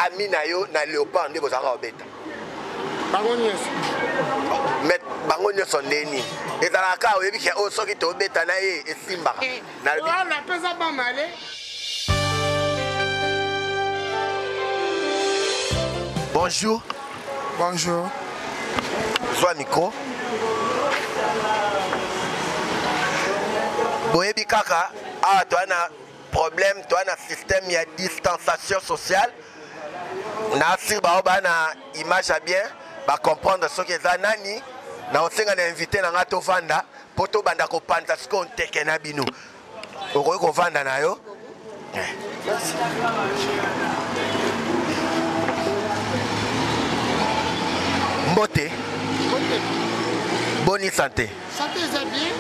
ami na yo na Léopard nde bozalaka kobeta? Bango nyonso. Mais bango nyonso nde nini? Ezalaka kaka oyebi ke oyo soki tobeta na ye esimbaka. Eh, napesa bamale. Bonjour. Bonjour. Zwa micro. Boyebi kaka awa toa na problème, toa na système ya distanciation sociale. Na sir bao ba na image ya bien, ba comprendre soki eza nani. Na osenga na invité na nga tovanda po tobanda kopanza sikoyo nteke na bino. Okoki kovanda na yo. Mbote. Mbote. Boni santé. Santé eza bien.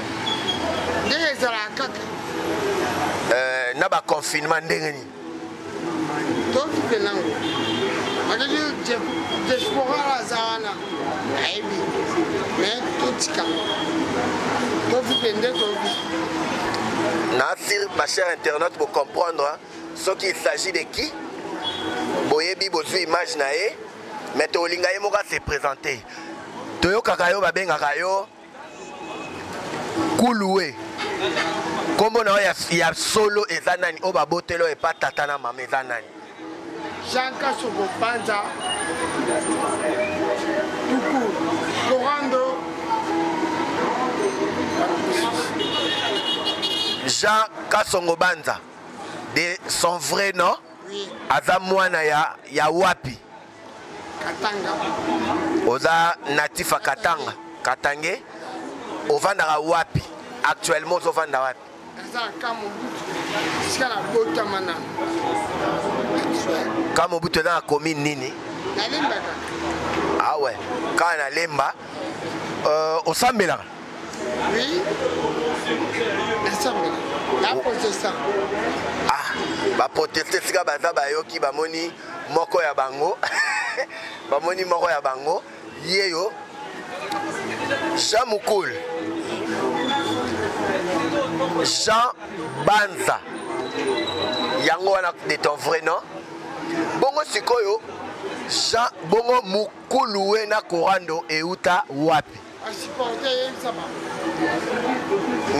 Ndenge ezalaka kaka. Na ba confinement ndenge nini? Tokipe nango. Bakeli diaspora aza wana ayebi mais totika tovipe nde tovipe. Na sur ma chère internaute pour comprendre ce qu'il s'agit de qui boyebi bozwi image na ye mais tolinga ye moko se présenter. Toyokaka yo babengaka yo Kuluwe. Kombo na yo ya solo eza nani? Oyo baboteli oyo epa tata na mama eza nani? Jean Kasongo Banza Tuku Korando. Jean Kasongo Banza de son vrai nom. Oui. Aza mwana ya wapi? Katanga. Oza natif ya Katanga. Katange. Ovandaka wapi? Actuellement ozovanda wapi? Naza na Kamobutu. Esika nabotama na. Kamobutu eza na commune nini? Na Lemba kaka. Ah ouais. Kaka na Lemba. Osambelaka? Oui. Nasambelaka. Na protestant. Ah, ba protester sika baza bayoki bamoni moko ya bango. Bamoni moko ya bango yeyo Jean Mukul, Jean Banza, yango wana de ton vrai nom. Bongo sikoyo Jean bongo Mukuluwe na Korando euta wapi?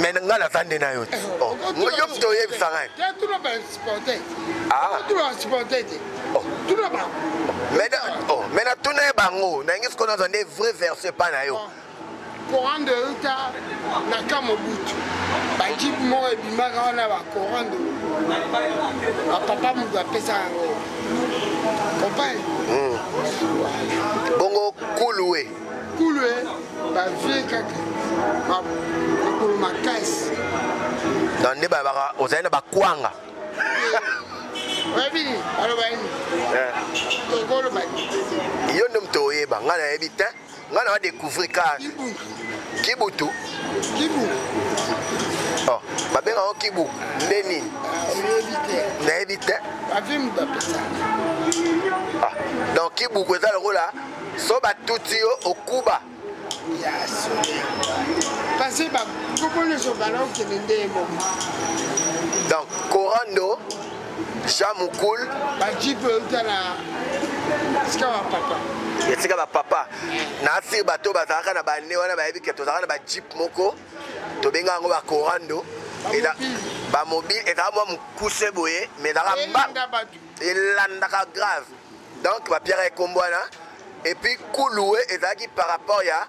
Mais nga naza nde na yo te. Oh, yo moto oyebisa ngai. Ah. Oh. Mais natuna ye bango nayengi sikoyo nazwa nde vrai version epai na yo. Korando euta na Kamobutu. Bajipe moko ebimaka wana ba Korando. Bapapa moto apesaka yango. Comprendre? Bongo Kuluwe. Kuluwe bavie kaka makolo makasi. Na nde babaka ozali na bakwanga. Oyebi nini? Baloba nini? Tokoloba nini? Yo nde moto oyeba, ngai nayebi te. Ngai na découvrir ka Kibutu. Kibu. Oh, babenga yango Kibu nde nini? Nayebi te. Bavie moto apesa. Ah, donc Kibuku eza lokola so batuti yo okuba. Ya solo. Parce que bakopo nyonso bala okende nde moko. Donc Korando Jean Mukul bajipe euta na esika bapapa. Esika bapapa. Na asir bato bazalaka na bane wana bayebi ke tozalaka na bajipe moko tobenga yango bakorando. Bamobile ezalaka mwa mokuse boye mais ezalaka elandaka grave. Donc bapiaka ekombo wana. Et puis Kuluwe ezalaki par rapport ya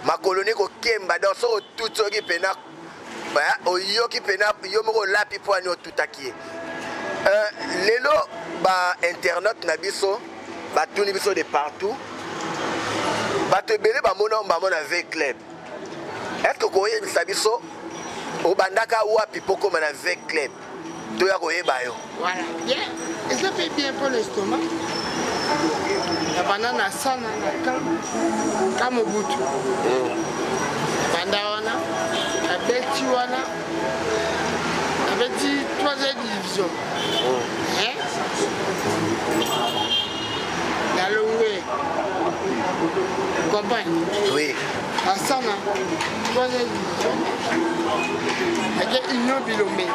makolo ne kokemba. Donc soki otuti soki pena oyoki pena yo moko olapi mpo ani otutaki ye. Lelo ba internaute na biso batuni biso de partout, bato ebele bamona bango na V Club. Est-ce que koyebisa biso obandaka wapi mpo koma na V Club? Toya koyeba yo. Voilà, bien. Et ça fait bien pour l'estomac. La banane à sana na Kamobutu. Banda wana, la beti wana, la beti 3e division. Hein? La Longwe. Comprends? Oui. Asana, 3e division. Avec Union Bilombe.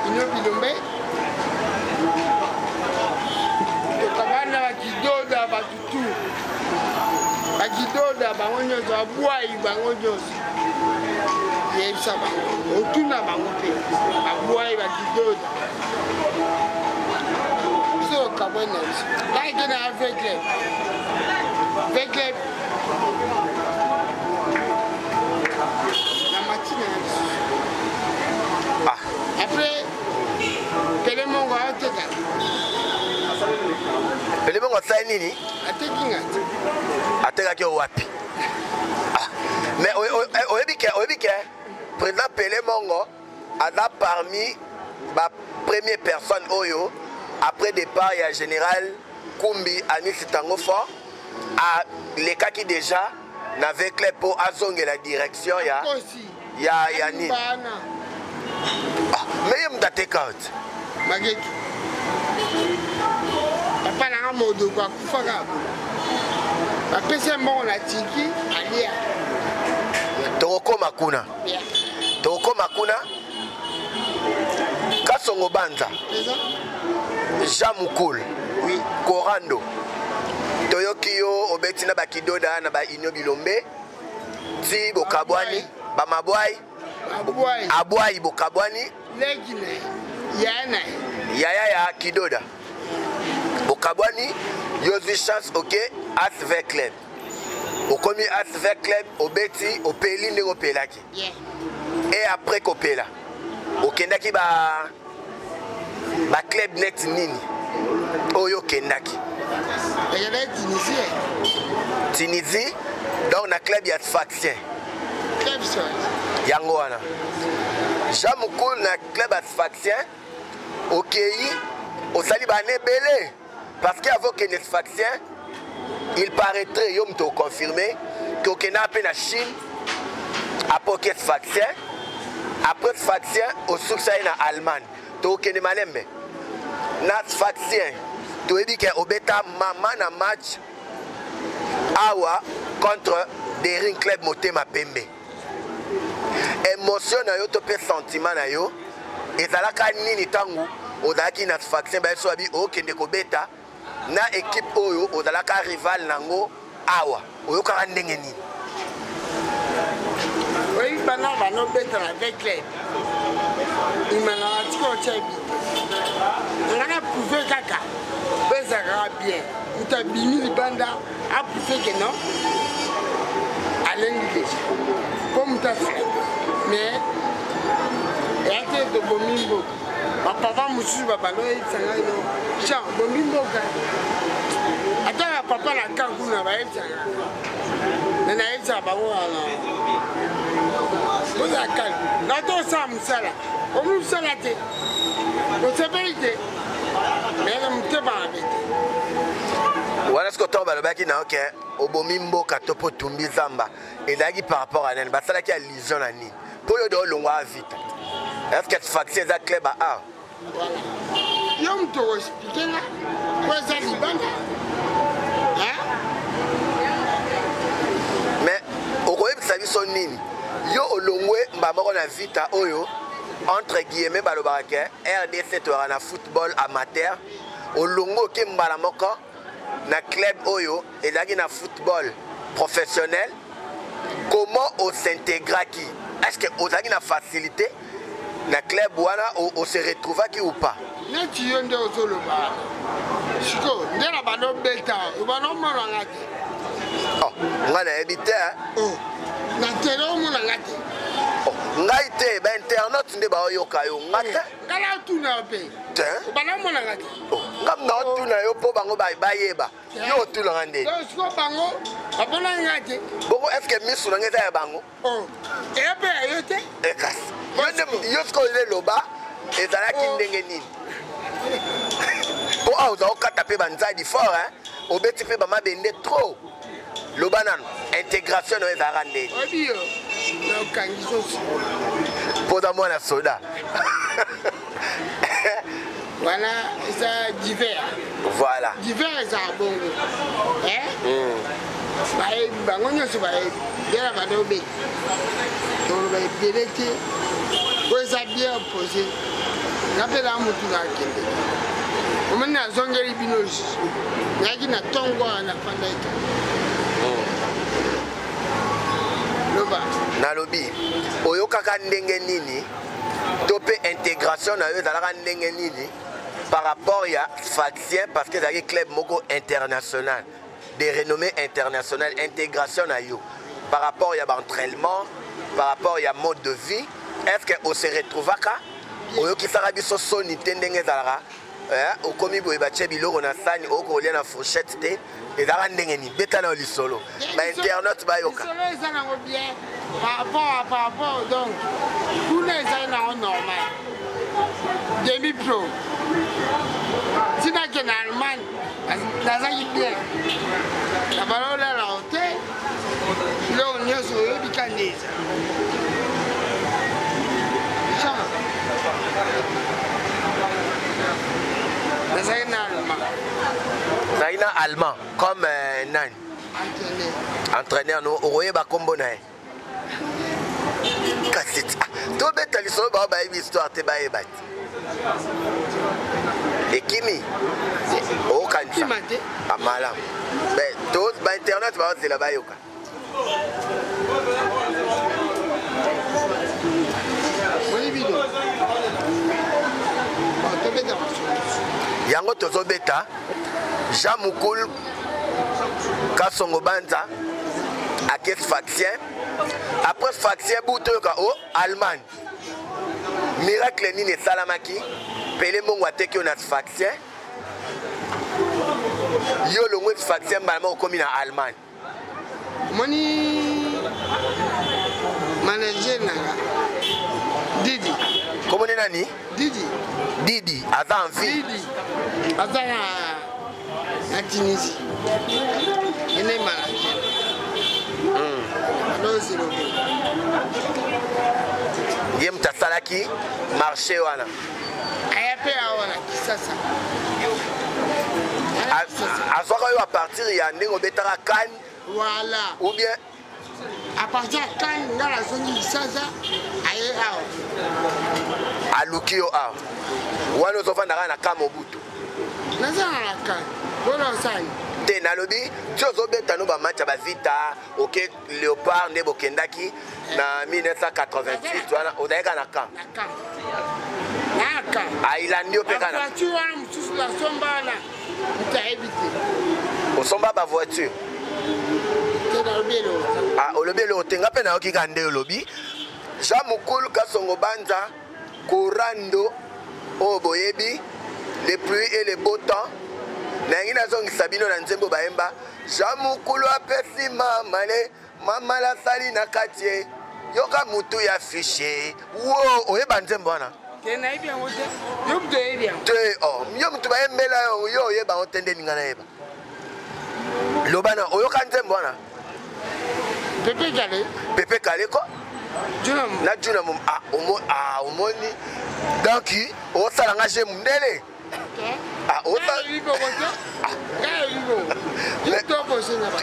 Union Bilombe. Bango nyonso babwai, bango nyonso yebisa bango, otuna bango mpe babwai bakidoda. Biso okabwani na biso kaka na V-Club. V-Club na matina na biso. Ah. Après Pele Mongo aoteka. Pele Mongo asali nini? Ateki nga te. Atekaki yo wapi? Ah. Mais oyebi ke, oyebi ke président Pele Mongo aza parmi ba première personne oyo après départ ya général Kumbi Anisi Tango Fort alekaki déjà na V-Club mpo azongela direction ya ya nini. Ah, mais ye moto ateka te. Magetu, papa nanga Modoko akufaka, bapesa mbongo na tiki alia. Tokokoma kuna, tokokoma kuna. Kasongo Banza, Jean Mukul. Oui. Korando, toyoki yo obeti na bakidoda na bainio bilombe ti bokabwani, bamabwai, abwai, bokabwani. Leki na ye, yaya na ye. Yaya ya Kidoda. Bokabwani, yo ozwi chance, oke AS V-Club. Okomi AS V-Club, obeti, opeli ndenge opelaki. Et après kopela, okendaki ba baclub net nini oyo okendaki? Ekendaki Tunisie. Tunisie, donc na club ya Sfaxien. Club. Yango wana Jean Mukul na club ya Sfaxien. Okei, osali bana ebele, parce que avant okende Sfaxien, il paraîtrait, yo moto oconfirme ke okenda mpe na Chine. Après oke Sfaxien, après Sfaxien osukisa ye na Allemagne. Tokokende malembe. Na Sfaxien, toyebi ke obeta mama na match awa contre Daring Club Motema Pembe. Émotion na yo to mpe sentiment na yo ezalaka nini ntango ozalaki na Sfaxien, bayeso babi okende kobeta na équipe oyo ozalaka rival nango awa? Oyokaka ndenge nini? Oyebi, bana banobeta na V-Club, imanaka tika otya ebi te. Nga na prouve kaka mpo ezalaka bien. Moto abimi libanda, aprouve ke non, alengi deja mpo moto asala te. Mais eya te, tobomi mboka. Bapapa mosusu babanda oyebisa ngai: "No, Jean, bomi mboka." Ata bapapa na kan kuna bayebisaka, me nayebisaka bango wana: "Ozala calme, na to osala mosala, omi mosala te, osepeli te, mais na motema mabe te." Wana soki ntango balobaki na yo ke obomi mboka to mpo otumbi zamba, ezalaki par rapport à nani? Basalaki allusion na nini? Mpo oyo de olongwa vite, est ce que Sfaxien eza club a A? Voilà, yo moto oexpliquer nga po eza libanda. Mais okoyebisa biso nini? Yo olongwe mba moko na Vita oyo, entre guillemets, balobaka ke RDC toyaka na football amateur. Olongwe, oke mbala moko na club oyo ezalaki na football professionnel. Comment os'intégraki? Est ce que ozalaki na facilité na club wana? Ose retrouvaki ou pas? Neti yo nde ozoloba sikoyo, nde na bando obeta, obanda omonanga te. Oh, ngai nayebi te. Oh, na tele omonanga te. Oh, ngai te, bainternaute nde baoyoka yo, nga te. Ngai natuna yo mpe. Te. Obanda omonanga te. Oh, nga naotuna yo mpo bango bayeba. Yo otulanga nde. Sikoyo bango bamonaki nga te. Bongo est ce que misu na ngai eza ya bango? Eya mpe ya yo te. Kasi yo sikoyo nde loba, ezalaki ndenge nini? Mpo awa oza okata mpe banzadi fort, obeti mpe bamabende trop. Loba nano, intégration na yo ezalaka ndeni? Oyebi, yo naokangi sosi. Mpo oza mwana soda. Wana eza divers. Voilà. Divers ezala bongo, bayebi bango nyonso, bayebi ndela banda obeti. Toloba ebele te oyo eza bien opposé. Nga mpe na motu nakende, omoni, nazongeli bino lisusu. Nayaki na ntongo wana, nafandaki. Loba. Nalobi, oyokaka ndenge nini to mpe intégration na yo ezalaka ndenge nini par rapport ya Sfaxien, parce que ezalaki club moko international de renommée internationale? Intégration na yo par rapport ya baentraînement, par rapport ya mode de vie, est ce que ose retrouvaka, oyokisaka biso soni te ndenge ezalaka? Okomi boye, batie biloko na sani, okolia na fourchette te, ezalaka ndenge nini? Beta na yo lisolo, bainternaute bayoka. Lisolo eza nango bien par rapport, donc kuna ezali nango normal. Demi pro ntina ke na Allemagne nazalaki bien, na balolala hotel, biloko nyonso oyebi ka nde eza. Jean, nazalaki na Allemand. Ozalaki na Allemand comme nani? Entraîneur. Entraîneur no, okoyeba nkombo na ye kasi? Tobeta lisolo, bao bayebi histoire te, bayeba te. Ekimi okanisa. Kima te. Malamu, bainternet baozela bayoka. Moni bino tobeta masolo. Yango tozobeta. Jean Mukul Kasongo Banza ake Sfaxien, après Sfaxien bu toyoka o Allemagne. Miracle nini esalamaki? Pele Mbongo ateki yo na Sfaxien, yo longwe Sfaxien, mbala moko okomi na Allemagne. Moni manager nanga Didi. Komoni nani? Didi. Didi aza en vie? Didi aza na Tunisie, ene manager alozelo. Ye moto asalaki marché wana? Aya mpe awa na Kisasa. Azwaka yo à partir ya ndenge obetaka CAN? Voilà. Ou bien? À partir ya CAN, nga nazongi Kisasa, aye awa. Aluki yo awa wana, ozofandaka na ka Mobutu? Naza na CAN mpona osani. Te, nalobi ti ozobeta no bamatch ya bavita, oke Léopard, nde bokendaki na 1988 wana, ozalaki na camp? Na camp, na camp. Ailandi yo mpe kaka? Voiture wana mosusu nasomba wana, moto ayebi te. Osomba bavoiture? Te, nalobi eloko. Ah, olobi eloko te, nga mpe nayoki kaka nde olobi. Jean Mukulu Kasongo Banza Korando oyo boyebi, les pluies et le beau temps. Nayangi nazongisa bino na nzembo bayemba: Jean Mukulu apesi mamale, mamale asali na kati ye, yoka mutu ya fiche wo. Oyeba nzembo wana? Te, nayebi yango te, yo moto oyebi yango. Te, oh, yo mutu bayembela yo, yo oyeba yango te, nde ninga nayeba. Loba na oyoka nzembo wana. Pepe Kale. Pepe Kale ko. Juna. Na Juna. Ah, ah, omoni, donc osala nga je mundele. Ah,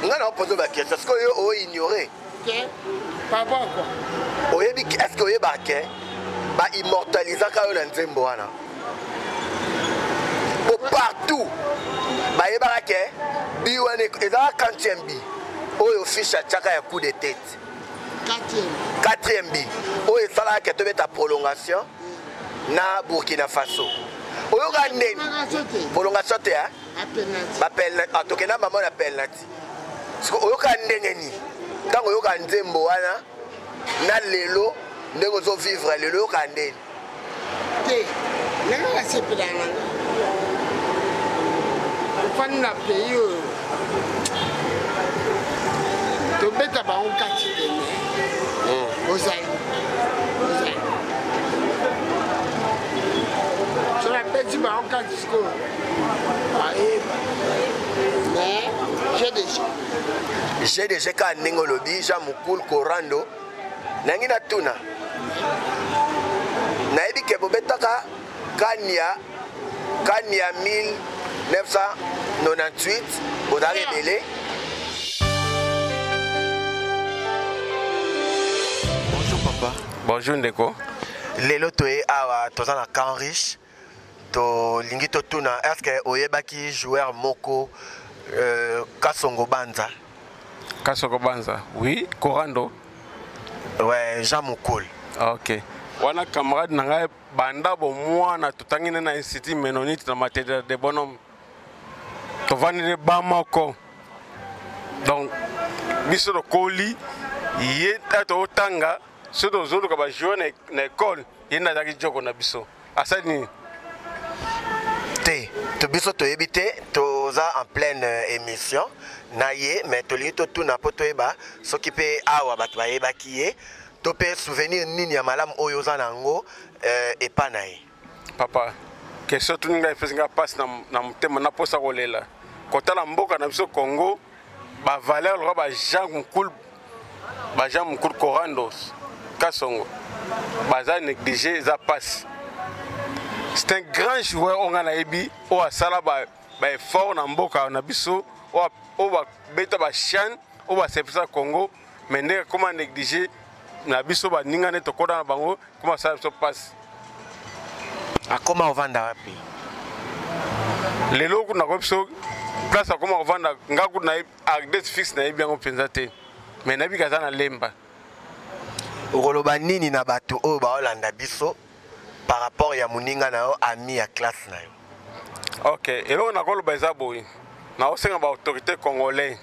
nga na opose baquestion, sikoyo yo oignore. Oyebi, est ce que oyebaka ke baimmortalisaka yo na nzembo wana? Po partout bayebaka ke bi wana ezalaka quantième bi oyo fiche atiaka ya coup de tête. Quatrième bi oyo esalaka ke tobeta prolongation na Burkina Faso. Oyoka ndeni prolongation te, tokenda mama na penalty. Siko oyoka ndenge nini ntango oyoka nzembo wana na lelo, ndenge ozovivre lelo, oyoka ndeni? Te, ndenge nasepelaka nanga, ofandi na pays oyo tobeta bango kati te, me ozali ozali so nabeti bango kati, sikoyo bayeba, mais j'ai déjà J'ai déjà kaka ndenge olobi. Jean Mukul Korando, nangi natuna, nayebi ke bobetaka CAN ya 1998, bozalaka ebele. Bonjour papa. Bonjour ndeko. Lelo toye awa, toza na Camp Riche, tolingi totuna: est ce que oyebaki joueur moko Kasongo Banza? Kasongo Banza, oui, Korando. Ouais, Jean Mukul. Ok, wana camarade na ngai banda bomwana, totangi nde na Institut Mennonite na Matete de Bonhomme, tovandi nde bamoko. Donc biso tokoli, ye ta totanga, soki tozoluka bajoueur na école, ye nde azalaki joko na biso. Asali nini? Te, to biso toyebi te. Toza en pleine émission na ye, mais tolingi totuna mpo toyeba soki mpe awa bato bayebaki ye to mpe souvenir nini ya malamu oyo oza na yango epa na ye. Papa, question tuni ngai epesi ngai mpasi na motema, naposa kolela kotala mboka na biso Congo, bavaleur lokola bajean Mukul, bajean Mukul, Corandos, Kasongo baza négligé, eza mpasi. C'est un grand joueur oyo ngai nayebi, oyo asala baeffort na mboka na biso, oyo babeta bachan, oyo basepesa Congo, mais ndenge akoma négligé na biso baninga nde tokota na bango, koma asala biso mpasi. Akoma ovanda wapi? Lelo kuna nakoyebi biso place akoma kovanda, nga kutu nayebi adresse fixe, nayebi yango mpenza te, mais nayebi kaza na Lemba. Okoloba nini na bato oyo baolanda biso par rapport ya moninga na yo, ami ya classe na yo? Ok, eloko nakoloba eza boye: naosenga baautorité congolais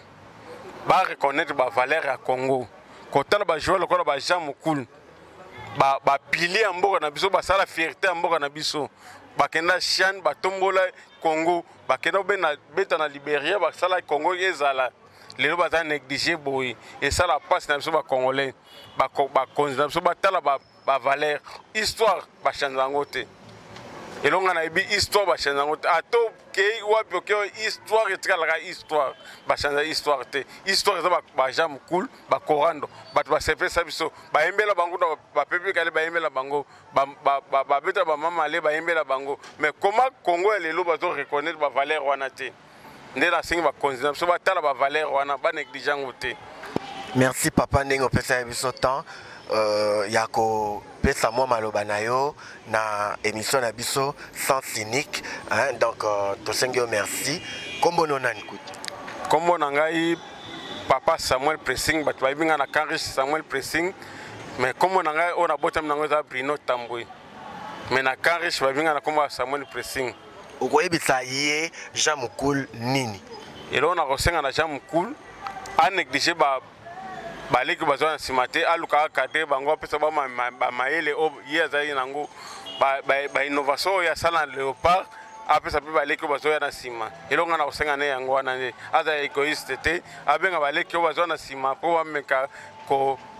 bareconnaître bavaleur ya Congo, kotala bajoueur lokola bajean Mokulu, bapilier ya mboka na biso, basala fierté ya mboka na biso, bakenda CHAN, batombola Congo, bakenda beta na Liberia, basala Congo ezala. Lelo baza négligé boye, esala mpasi na biso bacongolais. Bakonzi na biso batala bavaleur. Histoire bachange yango te. Elonga nayebi, histoire bachange yango te. Ata okei wapi, okei, histoire etikalaka histoire, bachange histoire te. Histoire eza bajean Mokulu, bakorando, bato basepesa biso, bayembela bango na bapepe kale, bayembela bango, babeta bamamale, bayembela bango. Mais comment Congo ya lelo bazo reconnaître bavaleur wana te? Nde nasengi bakonzi na biso batala bavaleur wana, banéglige yango te. Merci papa, ndenge opesaki biso temps ya kopesa mwa maloba na yo na émission na biso Sans Cynique, hein. Donc tosengi yo merci. Nkombo no nani kutu? Nkombo na ngai papa Samuel Pressing. Bato bayebi ngai na Canriche Samuel Pressing, mais nkombo na ngai oyo nabotami nango eza Bruno Tambwe, mais na Canriche bayebi ngai na nkombo ya Samuel Pressing. Okoyebisa ye Jean Mukul nini? Eloko na kosenga na Jean Mukul, anéglige baleki bazwa na nsima te, aluka acadre bango, apesa bamayele oyo ye azalaki nango, bainnovation oyo asala na Léopard, apesa mpe baleki oyo bazoya na nsima. Eloko ngai na kosenga ne yango wana, nde azala égoïste te, abenga baleki oyo bazwa na nsima mpo bameka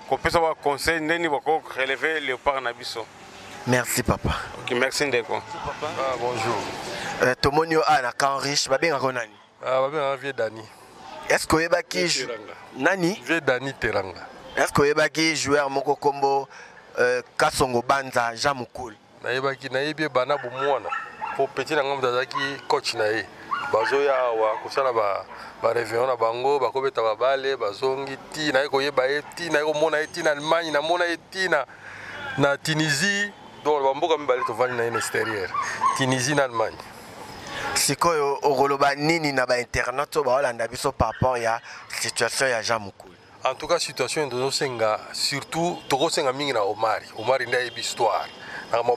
kopesa baconseil ndeni bako relever Léopard na biso. Merci papa. Ok, merci ndeko. Ah, bonjour. Tomoni yo awa na Camp Riche, babengaka nani? Ah, babengaka vieux Dani. Est ce que oyebaki nani? Vieux Dani Teranga. Est ce que oyebaki joueur moko kombo Kasongo Banza Jean Mukul? Nayebaki, nayebi ye bana bomwana, po petit na ngai moto azalaki coach na ye. Bazoya awa kosala baréveillon na bango, bakobeta babale, bazongi. Ti naye koyeba ye, ti naye komona ye, ti na Allemagne namona ye, ti na Tunisie. Donc bamboka mibale tovandi na ye na extérieur, Tunisie na Allemagne. Sikoyo okoloba nini na bainternet oyo baolanda biso par rapport ya situation ya Jean Mukulu? En tout cas, situation tozosenga, surtout tokosenga mingi na Omari. Omari nde ayebi histoire.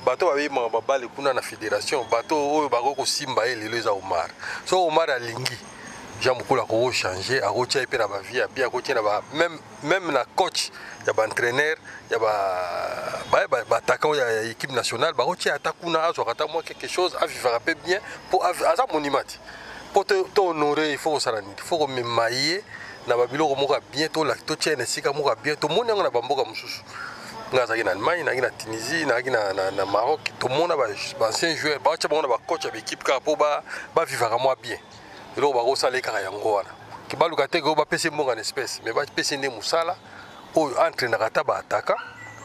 Bato bayebaka babale kuna na fédération, bato oyo bakoki kosimba ye lelo eza Omar. So Omar alingi, Jean Mukulu akoko changer, akotia ye mpe na bavie ya bien, akotia na ba même na coach ya baentraîneur ya baattaquant ya équipe nationale, bakotia ata kuna, azwaka ata mwa quelque chose, avivaka mpe bien, mpo aza monument te. Mpo to honore, il faut kosala nini? Il faut komema ye na babiloko moko ya bien, totia ye na esika moko ya bien. Tomoni yango na bamboka mosusu. Nga azalaki na Allemagne, nazalaki na Tunisie, nazalaki na Maroc, tomona baancien joueur baotya bango na bacoach ya baéquipe kaka mpo bavivaka mwa bien. Eloko bakosala ye kaka yango wana, baluka te ke bapesi mbongo na espèce, mais bapesi nde mosala oyo entraînaka ata baattaquant,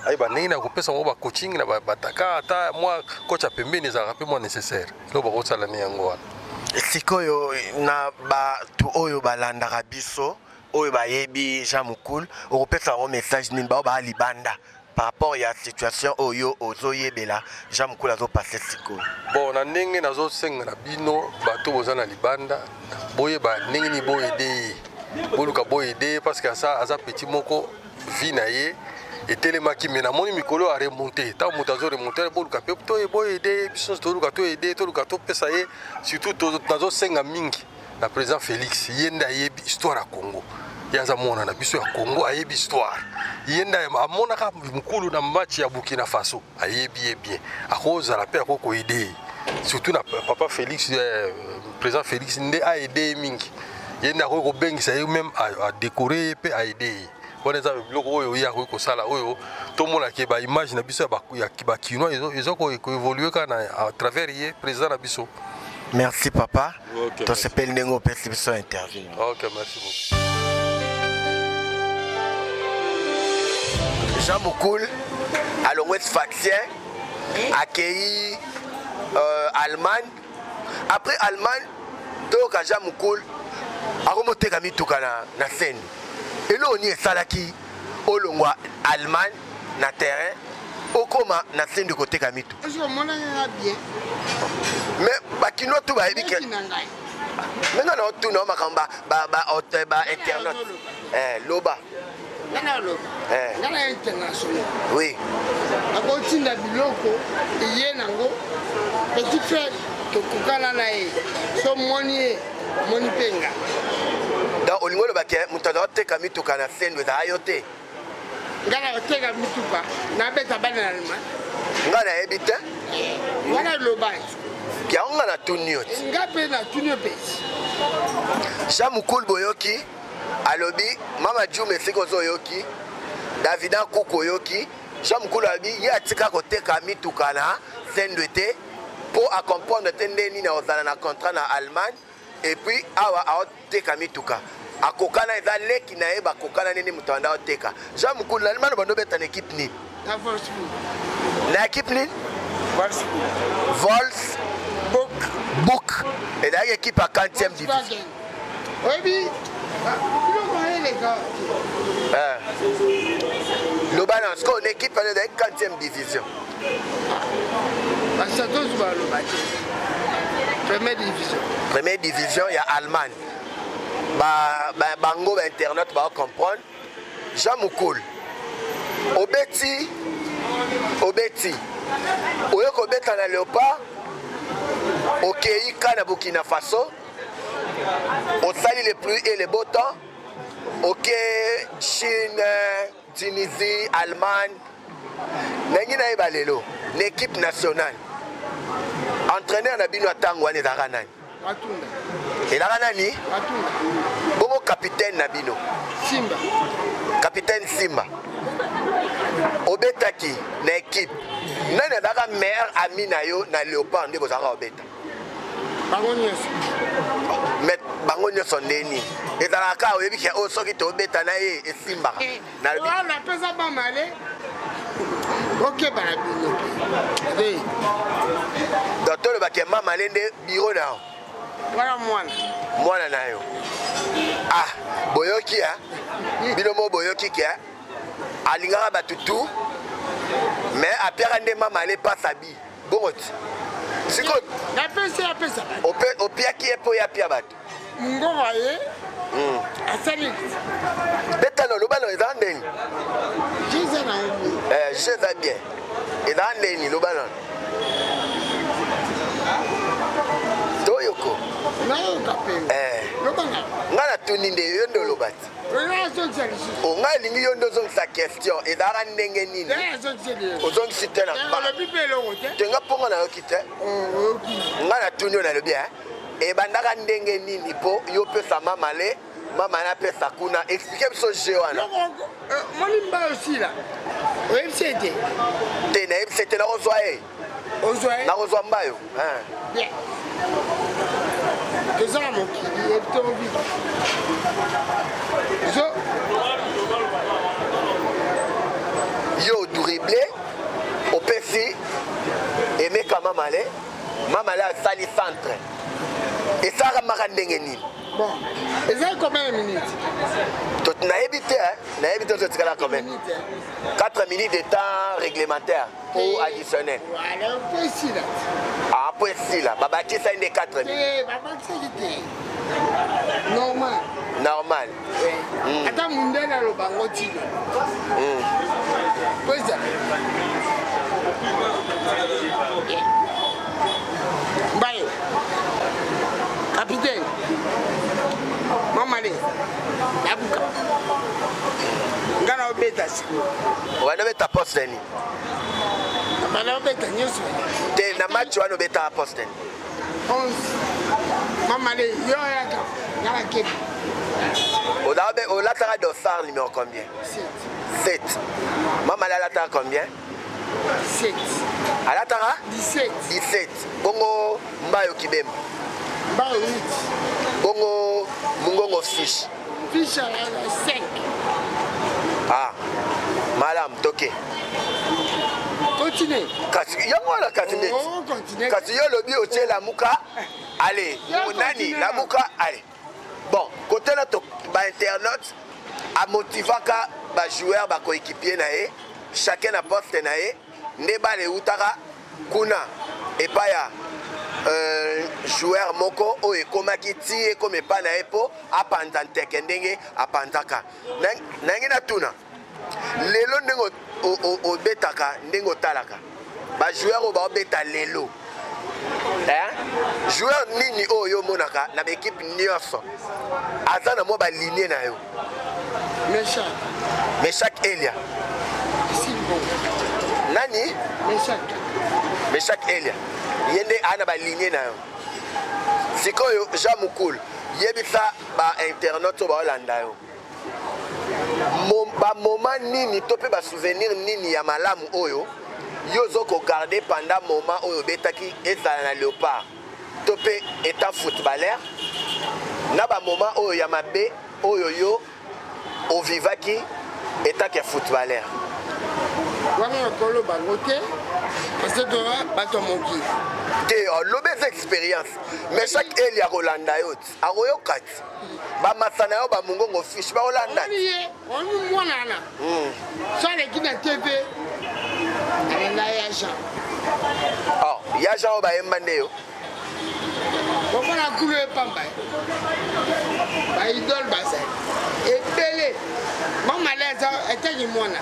ayeba ndenge na kopesa bango bacoaching na bataka, ata mwa coach ya pembeni ezalaka mpe mwa nécessaire. Eloko bakosala nde yango wana. Sikoyo na bato oyo balandaka biso, oyo bayebi Jean Mukul, okopesa bango message nini, bao baa libanda, par rapport ya situation oyo ozoyebela Jean Mukul azopase sikoyo? Bon, na ndenge nazosenga na bino bato boza na libanda, boyeba ndenge nini boaider ye, boluka boaider ye, parce que aza petit moko, vie na ye. Etelemaki, mais namoni mikolo aremonte. Ntango moto azoremonte, boluka mpe to boyede ye, biso nyonso toluka toyede ye, toluka topesa ye. Surtout nazosenga mingi na président Félix, ye nde ayebi histoire ya Congo, ye aza mwana na biso ya Congo, ayebi histoire. Ye nde amonaka mokulu na match ya Burkina Faso, ayebi ye bien, akozala mpe akoki koyede ye. Surtout na papa Félix, président Félix nde aede ye mingi, ye nde akoki kobengisa ye, même adécore ye mpe aede ye. Wana eza biloko oyo ye akoki kosala, oyo tomonake baimage na biso ya bakinois eza koévolue kaka na à travers ye président na biso. Merci papa. Okay, tosepeli ndenge opesi biso interview. Ok, merci beaucoup. Jean Mukul alongwe Sfaxien, akei Allemagne. Après Allemagne, toyoka Jean Mukul akomoteka mituka na scène. Eloko nini esalaki olongwa Allemagne na terrain, okoma na scène koteka mituka? Est-ce que omonaki nga bien? Mais bakinois tu bayebi ke Leki na ngai. Ndenge na otuna makambo ba internaute. Loba. Nga na loba. Nga na international. Oui. Nakotinda biloko eye nango petit frère, tokokana na ye, so moni ye, moni mpe nga. Donc olingi oloba ke moto aza koteka mituka na sendo ezala yo te? Nga na koteka mituka, nabeta bana na Allemagne. Nga nayebi te. Nga na loba. Yango nga natuni yo ti. Nga mpe natuni yo mpe. Jean Mukul, boyoki alobi mama Juma esika ozo oyoki Davida Kuku, oyoki Jean Mukulu alobi ye atika koteka mituka na sendwe te mpo acomprendre te nde nini akozala na contrat na Allemagne et puis awa aoteka mituka. Akokana, eza leki na ye, bakokana nini moto anda aoteka. Jean Mukulu, na Allemagne bando obeta na équipe nini? Na Wolfsburg. Na équipe nini? Wolfsburg. Wolfsburg Book ezalaki équipe ya 4e division. Volkswagen. Oyebi biloko eleka. Loba na sikoyo, na équipe wana ezalaki 4e division. Basantos baloba te, première division. Première division ya Allemagne. Bango bainternet baocomprendre. Jean Mukul, obeti, obeti, oye kobeta na Léopard, okei ka na Burkina Faso, osali le pluie et le beau temps, oke Chine, Tunisie, Allemagne. Ndenge nayeba lelo na équipe nationale, entraîneur na bino ya ntango wana ezalaka nani? Matunda. Elaka nani? Matunda. Bongo capitaine na bino? Simba. Capitaine Simba. Obetaki na équipe nani? Azalaka meilleur ami na yo na Léopard nde bozalaka obeta? Bango nyonso. Mais bango nyonso ndeni ezalaka kaka oyebi ke oyo soki tobeta na ye esimbaka? Wana napesa bamale, okeba na bino te. Donc tolobaki mamale nde biro na yo? Wana mwana. Mwana na yo. Ah, boyoki a bino mo, boyoki ke alingaka bato tu, mais apiaka nde mamale pasa bi bongo ti sikoyo. Napesi, apesa bato. Opiaki ye mpo ye apia bato? Ngonga ye asali. Betano, loba no, eza ndeni? Eza na yo. Je eza bien, eza ndeni? Loba nano toyoko. Nayoka mpe. Lobanga. Nga natuni nde yo nde oloba ti. Oyo azongisa lisusu. O ngai elingi yo nde ozongisa question, ezalaka ndenge nini? Azongisa. Ozongisi te na Olobi mpe eloko te. Te, nga mponga nayoki te. Oyoki. Nga natuni yo, nalobi ebandaka ndenge nini mpo yo pesa mamale, mama napesa kuna? Explike biso je wana. Moni mba osila, oyebisi ete. Te, nayebisi ete nakozwa ye. Ozwa ye. Nakozwa mbayo. Bien, toza na mokili etobi zo. Yo dribble, opesi emeka mamale, mamale asali centre, esalamaka ndenge nini? Bon, ezali combien de minutes? Nayebi te, nayebi te, totikala quand même 4 minutes de temps réglementaire ou additionnel. Voilà, po esila. Ah, po esila, babakisaki nde 4 minutes? Babakisaki te, normal. Normal. Ata mundele aloba yango tino po ezala mbayo capitaine mamale nabuka nga na obeta sikoyo. Wana obeta poste nini? Bana obeta nyonso. Te, na match wana obetaka poste nini? 11. Mamale yo oyaka, nga na kebi. Olataka dossard numéro combien? 7. 7. Mamale alataka combien? 7. Alataka 17. 17. Bongo Mbayo Kibemba? Mbayo 8. Bongo Mungongo Fish? Fish 5. Ah, malamu, toke. Continue. Kasi yango wana, kasi ndeti kasi yo olobi otie Lamuka, ale nani, Lamuka, ale bon kote na bainternaute amotivaka bajoueur, bacoéquipier na ye, chacun na poste na ye. Nde bale eutaka kuna epai ya joueur moko oyo ekomaki ti ekoma epai na ye mpo apanza nteke ndenge apanzaka. Nangi natuna, lelo ndenge obetaka, ndenge otalaka bajoueur oyo baobeta lelo, joueur nini oyo omonaka na baekipe nyonso aza na mwa balinie na yo? Meshak. Meshak Elia. Nani? Meshak. Meshak Elia, ye nde aa na balinie na yo. Sikoyo Jean Mukul, yebisa bainternaute oyo baolanda yo, bamoma nini to mpe basouvenir nini ya malamu oyo yo ozo kogarde pendant moment oyo obetaki, ezala na Léopard to mpe état footballeur, na bamoma oyo ya mabe oyo yo ovivaki etake ya footballeur? Wana nakoloba bango te, parce que toza bato ya mokili. Te, olobi eza expérience, mais chaque eli akolanda yo ti akoyoka ti bamasa na yo, bamongongo fiche bakolanda. Ye oni mwana wana so aleki na TV, alanda ya Jean. Oh, ya Jean oyo bayemba nde yo. Komona kulu epamba, baidole bazali ebele. Mamale aza etaki mwana,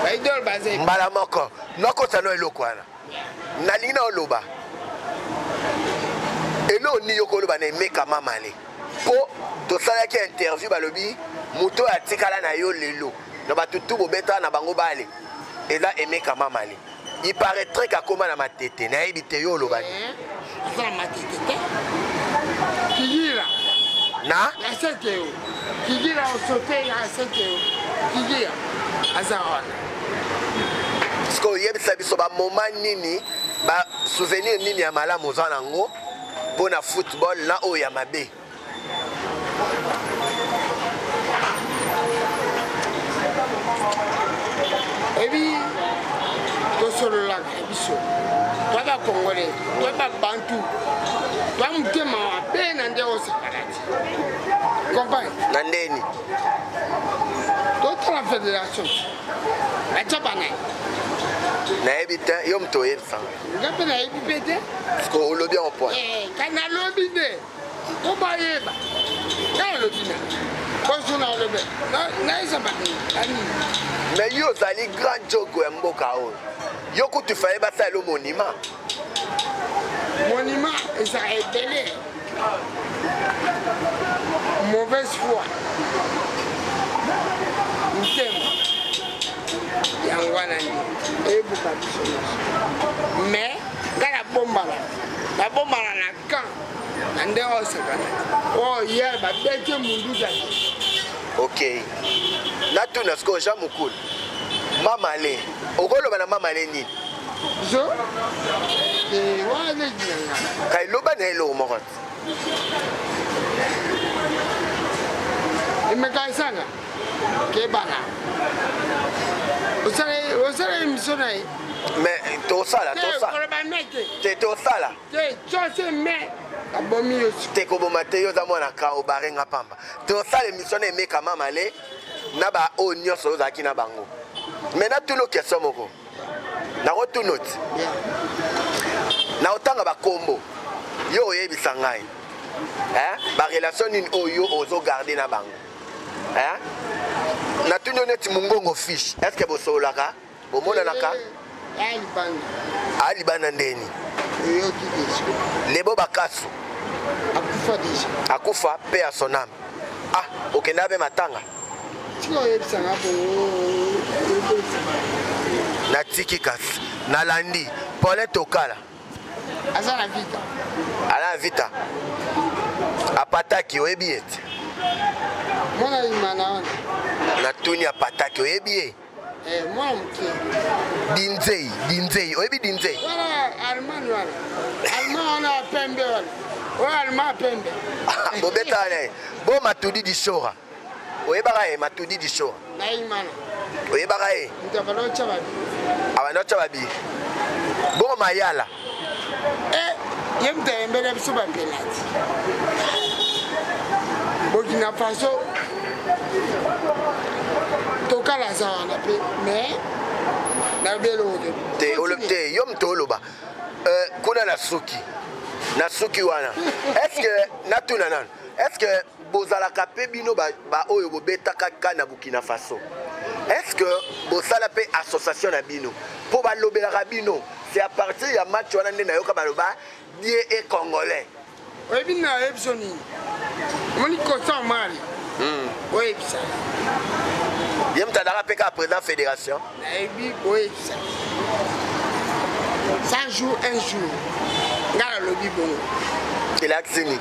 baidole bazali. Mbala moko nakota no eloko wana, nalingi na oloba eloko nini yo koloba na Emeka Mamale, mpo tosalaki interview, balobi moto oyo atikala na yo lelo na bato tu bobetaka na bango bale eza Emeka Mamale. Il paraîtrait kakoma na Matete, nayebi te, yo oloba nini? Aza na Matete te, Kigira. Na ya sete o Kigira, osote ya sete o Kigira, aza wana. Sikoyo oyebisa biso bamoma nini, basouvenir nini ya malamu oza nango mpo na football, na oyo ya mabe? Ebi tosololaka biso, toa bacongolais, toa babantu, toa motema mabe na nde osakana ti comprendre. Na ndeni? Totala fédération, batya banani? Nayebi te, yo moto oyebisanga. Nga mpe nayebi mpe te. Siko olobi en point. Ka nalobi nde po bayeba nga nalobi na poso nalobi nayesa banini. Mais yo ozali grand jogo ya mboka oyo, yo kutu faye basala yo monument. Monument ezala ebele, mauvaise foi, motema yango wana nde ebuka biso nyonso. Mais nga nabombana, nabombana na camp na ndenge osakana oyo ye babeti munduka te. Ok, natuna sikoyo Jean Mokulu, Mamale, okoloba na Mamale nini? Zo wana leki na nga. Kai loba na eloko moko te. Emeka esanga kebana osala émission na ye. Mais tosala, tosala. Koloba me te. Te, tosala. Te, tose me. Abomi yo. Te koboma te, yo oza mwana ka obare nga pamba. Tosala émission na Emeka Mamale na ba oyo nyonso oyo ozalaki na bango. Mais natuni yo question moko. Nakotuna ti. Na otanga bakombo. Yo oyebisa ngai. Hein? Ba relation nini oyo ozo garder na bango? Hein? Natuni yo neti mungongo fiche. Est-ce que bosololaka? Bomonanaka? Alibanda ndeni. Lebo Bakasu. Akufa déjà. Akufa paix à son âme. Ah, okenda be matanga. Tika oyebisanga bongo. Natiki kasi. Nalandi. Paulin Tokala. Aza na vita. Aza na vita. Apataki oyebi ye te. Mwana imana wana. Natuni apataki oyebi ye. Eh, mwana moke. Dinzei, Dinzei, oyebi Dinzei? Wana Allemagne wana. Allemagne wana ya pembe wana. Oyo Allemagne ya pembe. Bobeta wana ye. Bo Matudi Dishora. Oyebaka ye Matudi Dishora. Na imana. Oyebaka ye? Moto abanda otya babi. Abanda otya babi. Bongo Mayala. Eh, ye moto ayembela biso ba penalty. Burkina Faso tokala aza wana mpe mais nayebi eloko te te yo moto oloba euh, kuna na suki na suki wana est ce que natuna nano est ce que bozalaka mpe bino baoyo bobetaka ka na Burkina Faso est ce que bosala mpe association na bino mpo balobelaka bino c'est à partir ya match wana nde nayoka baloba die e congolais. Oyebi na oyebi so nini omoni Constant Omari oyebisa ye moto azalaka mpe kaka président fédération. Nayebi oyebisa 100 jours un jour ngai nalobi bongo. Elakisi nini?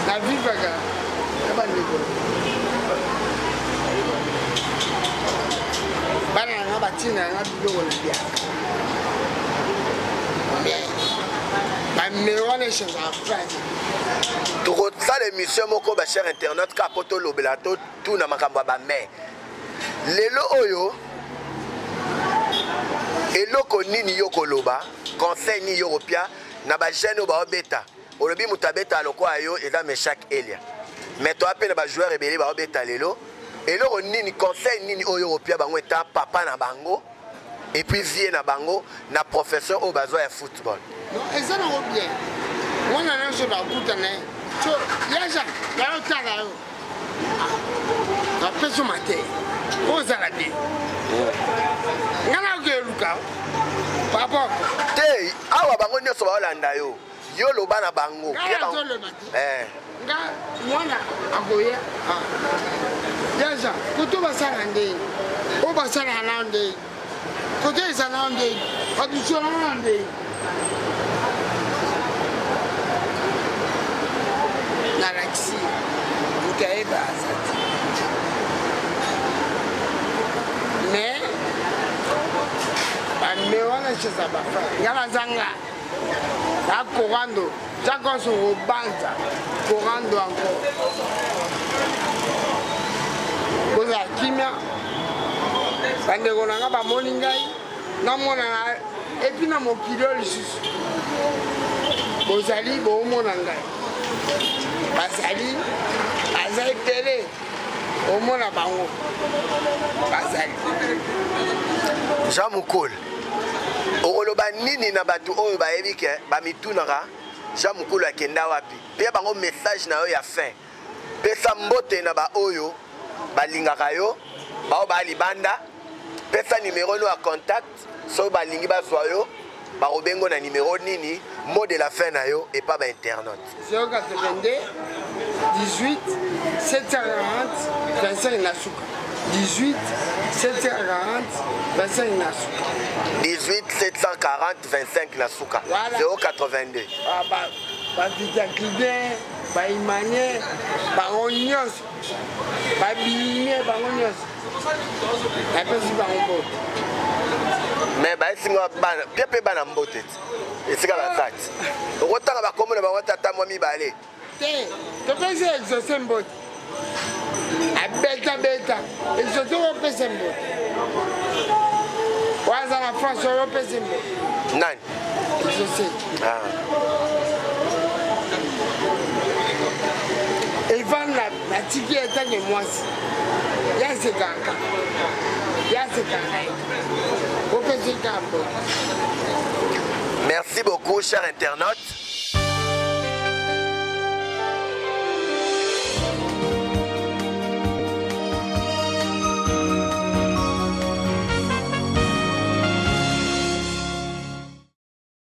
Na vivaka na bandeko bana nanga batina nanga biloko na biaka mais bamero wana echangeaka phrase. Tokosala émission moko bacher internaute kaka mpo tolobela totuna makambo ya bamare lelo oyo. Eloko nini yo koloba, conseil nini yo kopia na bajeune oyo baobeta? Olobi moto abeta lokola yo eza Meshak Elia, mais toa mpe na bajoueur ebele baobeta lelo. Eloko nini, conseil nini oyo opia bango eta papa na bango et puis vie na bango na professeur oyo bazwa ya football? Non, eza nango bien. Mwana nyonso nakuta na ye so yaja nayotala yo napesi mate ozala bien nga nayoki eluka papa te. Awa bango nyonso baolanda yo, yo loba na bango. Nga nazoloba te. Nga mwana akoya yaja koto basala ndenge oyo basalaka nao ndenge koto eza nao ndenge batusona nao ndenge nalakisi moto ayeba aza te mais bame wana eza bafrère nga nazanga na korando jakonso kobanza korando encore kozala kimia. Bandeko na nga bamoni ngai namona na epuis na mokili oyo lisusu bozali boomona ngai bazali baza ebele omona bango bazali. Jean Mukul, okoloba nini na bato oyo bayebi ke bamitunaka Jean Mukulu akenda wapi? Mpe bango message na yo ya fin, pesa mbote na baoyo balingaka yo, bao baa libanda, pesa numero no ya contact soki balingi bazwa yo bakobengo na numero nini, mot de la fin na yo epa bainternaute. 082 18 740 25 na suka. 18 740 25 na suka. 18 740 25 na suka. Voilà. 082. Bavitaklidien baimanien bango nyonso babilimie bango nyonso napesi bango mbote. Mais bayesinga bana pia mpe bana mbote ti esika baza ti okotanga bakombo na bango tata mwa mibale. Te, topesi exaucé mbote abetabeta exaucé opesa mbote oyo aza na France oyo opesi mbote. Nani? Exaucé. Ah. Etange mwasi ye asekaka, ye asekaka ye opesi kambo. Merci beaucoup, cher internaute.